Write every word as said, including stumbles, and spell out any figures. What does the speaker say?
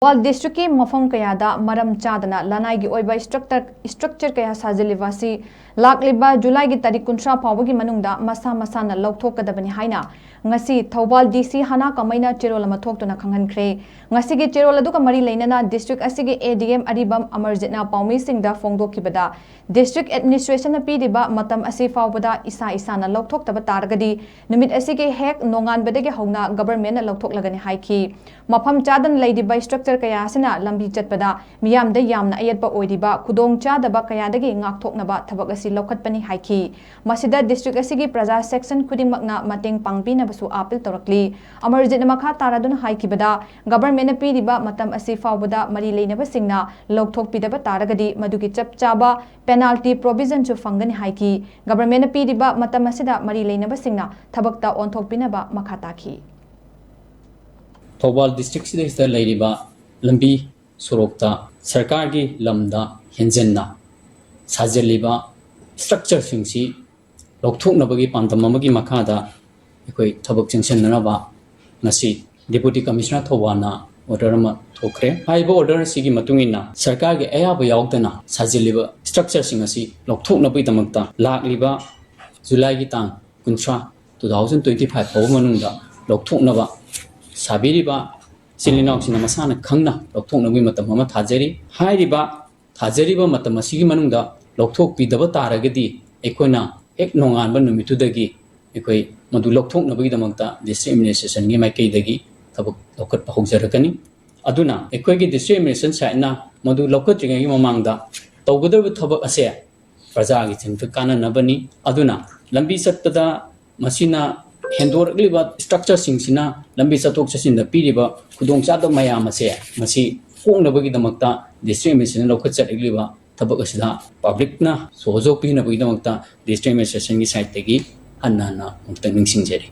ꯊꯧꯕꯥꯜ ꯗꯤꯁꯇ꯭ꯔꯤꯛꯀꯤ ꯃꯐꯝ ꯀꯌꯥꯗ ꯃꯔꯝ ꯆꯥꯗꯅ ꯂꯅꯥꯏꯒꯤ ꯑꯣꯏꯕ ꯏꯁꯇ꯭ꯔꯛꯇꯔ ꯏꯁꯇ꯭ꯔꯛꯆꯔ ꯀꯌꯥ ꯁꯥꯖꯤꯜꯂꯤꯕ ꯑꯁꯤ ꯂꯥꯛꯂꯤꯕ ꯖꯨꯂꯥꯏꯒꯤ ꯇꯥꯔꯤꯛ ꯀꯨꯟꯊ꯭ꯔꯥ ꯐꯥꯎꯕꯒꯤ ꯃꯅꯨꯡꯗ ꯃꯁꯥ ꯃꯁꯥꯅ ꯂꯧꯊꯣꯛꯀꯗꯕꯅꯤ ꯍꯥꯏꯅ ꯉꯁꯤ ꯊꯧꯕꯥꯜ ꯗꯤ ꯁꯤ ꯍꯅꯥ ꯀꯃꯩꯅ ꯆꯦꯔꯣꯜ ꯑꯃ ꯊꯣꯛꯇꯨꯅ ꯈꯪꯍꯟꯈ꯭ꯔꯦ꯫ ꯉꯁꯤꯒꯤ ꯆꯦꯔꯣꯜ ꯑꯗꯨꯒ ꯃꯔꯤ ꯂꯩꯅꯅ ꯗꯤꯁꯇ꯭ꯔꯤꯛ ꯑꯁꯤꯒꯤ ꯑꯦ ꯗꯤ ꯑꯦꯝ ꯑꯔꯤꯕꯝ ꯑꯃꯔꯖꯤꯠꯅ ꯄꯥꯎꯃꯤꯁꯤꯡꯗ ꯐꯣꯡꯗꯣꯛꯈꯤꯕꯗ, ꯗꯤꯁꯇ꯭ꯔꯤꯛ ꯑꯦꯗꯃꯤꯅꯤꯁꯇ꯭ꯔꯦꯁꯟꯅ ꯄꯤꯔꯤꯕ ꯃꯇꯝ ꯑꯁꯤ ꯐꯥꯎꯕꯗ ꯏꯁꯥ ꯏꯁꯥꯅ ꯂꯧꯊꯣꯛꯇꯕ ꯇꯥꯔꯒꯗꯤ ꯅꯨꯃꯤꯠ ꯑꯁꯤꯒꯤ ꯍꯦꯛ ꯅꯣꯡꯉꯥꯟꯕꯗꯒꯤ ꯍꯧꯅ ꯒꯚꯔꯟꯃꯦꯟꯠꯅ ꯂꯧꯊꯣꯛꯂꯒꯅꯤ ꯍꯥꯏꯈꯤ꯫ ꯃꯐꯝ ꯆꯥꯗꯅ ꯂꯩꯔꯤꯕ ꯏꯁꯇ꯭ꯔꯛꯆꯔ ꯀꯌꯥ ꯑꯁꯤꯅ ꯂꯝꯕꯤ ꯆꯠꯄꯗ ꯃꯤꯌꯥꯝꯗ ꯌꯥꯝꯅ ꯑꯌꯦꯠꯄ ꯑꯣꯏꯔꯤꯕ ꯈꯨꯗꯣꯡꯆꯥꯗꯕ ꯀꯌꯥꯗꯒꯤ ꯉꯥꯛꯊꯣꯛꯅꯕ ꯊꯕꯛ ꯑꯁꯤ ꯂꯧꯈꯠꯄꯅꯤ ꯍꯥꯏꯈꯤ꯫ ꯃꯁꯤꯗ ꯗꯤꯁꯇ꯭ꯔꯤꯛ ꯑꯁꯤꯒꯤ ꯄ꯭ꯔꯖꯥ ꯁꯦꯛꯁꯟ ꯈꯨꯗꯤꯡꯃꯛꯅ ꯃꯇꯦꯡ ꯄꯥꯡꯕꯤꯅꯕꯁꯨ ꯑꯥꯄꯤꯜ ꯇꯧꯔꯛꯂꯤ꯫ ꯑꯃꯔꯖꯤꯠꯅ ꯃꯈꯥ ꯇꯥꯔꯗꯨꯅ ꯍꯥꯏꯈꯤꯕꯗ, ꯒꯚꯔꯟꯃꯦꯟꯠꯅ ꯄꯤꯔꯤꯕ ꯃꯇꯝ ꯑꯁꯤ ꯐꯥꯎꯕꯗ ꯃꯔꯤ ꯂꯩꯅꯕꯁꯤꯡꯅ ꯂꯧꯊꯣꯛꯄꯤꯗꯕ ꯇꯥꯔꯒꯗꯤ ꯃꯗꯨꯒꯤ ꯆꯞ ꯆꯥꯕ ꯄꯦꯅꯥꯜꯇꯤ ꯄ꯭ꯔꯣꯚꯤꯖꯟꯁꯨ ꯐꯪꯒꯅꯤ ꯍꯥꯏꯈꯤ꯫ ꯒꯚꯔꯟꯃꯦꯟꯠꯅ ꯄꯤꯔꯤꯕ ꯃꯇꯝ ꯑꯁꯤꯗ ꯃꯔꯤ ꯂꯩꯅꯕꯁꯤꯡꯅ ꯊꯕꯛꯇ ꯑꯣꯟꯊꯣꯛꯄꯤꯅꯕ ꯃꯈꯥ ꯇꯥꯈꯤ꯫ ꯊꯧꯕꯥꯜ ꯗꯤꯁꯇ꯭ꯔꯤꯛꯁꯤꯗꯩꯁꯤꯗ ꯂꯩꯔꯤꯕ ꯂꯝꯕꯤ ꯁꯣꯔꯣꯛꯇ ꯁꯔꯀꯥꯔꯒꯤ ꯂꯝꯗ ꯍꯦꯟꯖꯟꯅ ꯁꯥꯖꯤꯜꯂꯤꯕ ꯏꯁꯇ꯭ꯔꯛꯆꯔꯁꯤꯡꯁꯤ ꯂꯧꯊꯣꯛꯅꯕꯒꯤ ꯄꯥꯟꯗꯝ ꯑꯃꯒꯤ ꯃꯈꯥꯗ ꯑꯩꯈꯣꯏ ꯊꯕꯛ ꯆꯪꯁꯤꯟꯅꯅꯕ ꯉꯁꯤ ꯗꯦꯄꯨꯇꯤ ꯀꯃꯤꯁꯅꯔ ꯊꯧꯕꯥꯜꯅ ꯑꯣꯔꯗꯔ ꯑꯃ ꯊꯣꯛꯈ꯭ꯔꯦ꯫ ꯍꯥꯏꯔꯤꯕ ꯑꯣꯔꯗꯔ ꯑꯁꯤꯒꯤ ꯃꯇꯨꯡ ꯏꯟꯅ ꯁꯔꯀꯥꯔꯒꯤ ꯑꯌꯥꯕ ꯌꯥꯎꯗꯅ ꯁꯥꯖꯤꯜꯂꯤꯕ ꯏꯁꯇ꯭ꯔꯛꯆꯔꯁꯤꯡ ꯑꯁꯤ ꯂꯧꯊꯣꯛꯅꯕꯒꯤꯗꯃꯛꯇ ꯂꯥꯛꯂꯤꯕ ꯖꯨꯂꯥꯏꯒꯤ ꯇꯥꯡ ꯀꯨꯟꯊ꯭ꯔꯥ, two thousand twenty five ꯐꯥꯎꯕ ꯃꯅꯨꯡꯗ ꯂꯧꯊꯣꯛꯅꯕ ꯁꯥꯕꯤꯔꯤꯕ ꯏꯆꯤꯜ ꯏꯅꯥꯎꯁꯤꯡꯅ ꯃꯁꯥꯅ ꯈꯪꯅ ꯂꯧꯊꯣꯛꯅꯕꯒꯤ ꯃꯇꯝ ꯑꯃ ꯊꯥꯖꯔꯤ꯫ ꯍꯥꯏꯔꯤꯕ ꯊꯥꯖꯔꯤꯕ ꯃꯇꯝ ꯑꯁꯤꯒꯤ ꯃꯅꯨꯡꯗ ꯂꯧꯊꯣꯛꯄꯤꯗꯕ ꯇꯥꯔꯒꯗꯤ ꯑꯩꯈꯣꯏꯅ ꯍꯦꯛ ꯅꯣꯡꯉꯥꯟꯕ ꯅꯨꯃꯤꯠꯇꯨꯗꯒꯤ ꯑꯩꯈꯣꯏ ꯃꯗꯨ ꯂꯧꯊꯣꯛꯅꯕꯒꯤꯗꯃꯛꯇ ꯗꯤꯁꯇ꯭ꯔꯤꯛ ꯑꯦꯗꯃꯤꯅꯤꯁꯇ꯭ꯔꯦꯁꯟꯒꯤ ꯃꯥꯏꯀꯩꯗꯒꯤ ꯊꯕꯛ ꯂꯧꯈꯠꯄ ꯍꯧꯖꯔꯛꯀꯅꯤ꯫ ꯑꯗꯨꯅ ꯑꯩꯈꯣꯏꯒꯤ ꯗꯤꯁꯇ꯭ꯔꯤꯛ ꯑꯦꯗꯃꯤꯅꯤꯁꯇ꯭ꯔꯦꯁꯟ ꯁꯥꯏꯠꯅ ꯃꯗꯨ ꯂꯧꯈꯠꯇ꯭ꯔꯤꯉꯩꯒꯤ ꯃꯃꯥꯡꯗ ꯇꯧꯒꯗꯧꯔꯤꯕ ꯊꯕꯛ ꯑꯁꯦ ꯄ꯭ꯔꯖꯥꯒꯤ ꯁꯦꯟꯐꯨ ꯀꯥꯟꯅꯅꯕꯅꯤ꯫ ꯑꯗꯨꯅ ꯂꯝꯕꯤ ꯆꯠꯄꯗ ꯃꯁꯤꯅ ꯍꯦꯟꯗꯣꯔꯛꯂꯤꯕ ꯏꯁꯇ꯭ꯔꯛꯆꯔꯁꯤꯡꯁꯤꯅ ꯂꯝꯕꯤ ꯆꯠꯊꯣꯛ ꯆꯠꯁꯤꯟꯗ ꯄꯤꯔꯤꯕ ꯈꯨꯗꯣꯡꯆꯥꯗꯕ ꯃꯌꯥꯝ ꯑꯁꯦ ꯃꯁꯤ ꯀꯣꯛꯅꯕꯒꯤꯗꯃꯛꯇ ꯗꯤꯁꯇ꯭ꯔꯤꯛ ꯑꯦꯗꯃꯤꯅꯤꯁꯇ꯭ꯔꯦꯁꯟꯅ ꯂꯧꯈꯠꯆꯔꯛꯂꯤꯕ ꯊꯕꯛ ꯑꯁꯤꯗ ꯄꯕ꯭ꯂꯤꯛꯅ ꯁꯍꯣꯖꯣꯛ ꯄꯤꯅꯕꯒꯤꯗꯃꯛꯇ ꯗꯤꯁꯇ꯭ꯔꯤꯛ ꯑꯦꯗꯃꯤꯅꯤꯁꯇ꯭ꯔꯦꯁꯟꯒꯤ ꯁꯥꯏꯠꯇꯒꯤ ꯍꯟꯅ ꯍꯟꯅ ꯑꯃꯨꯛꯇꯪ ꯅꯤꯡꯁꯤꯡꯖꯔꯤ꯫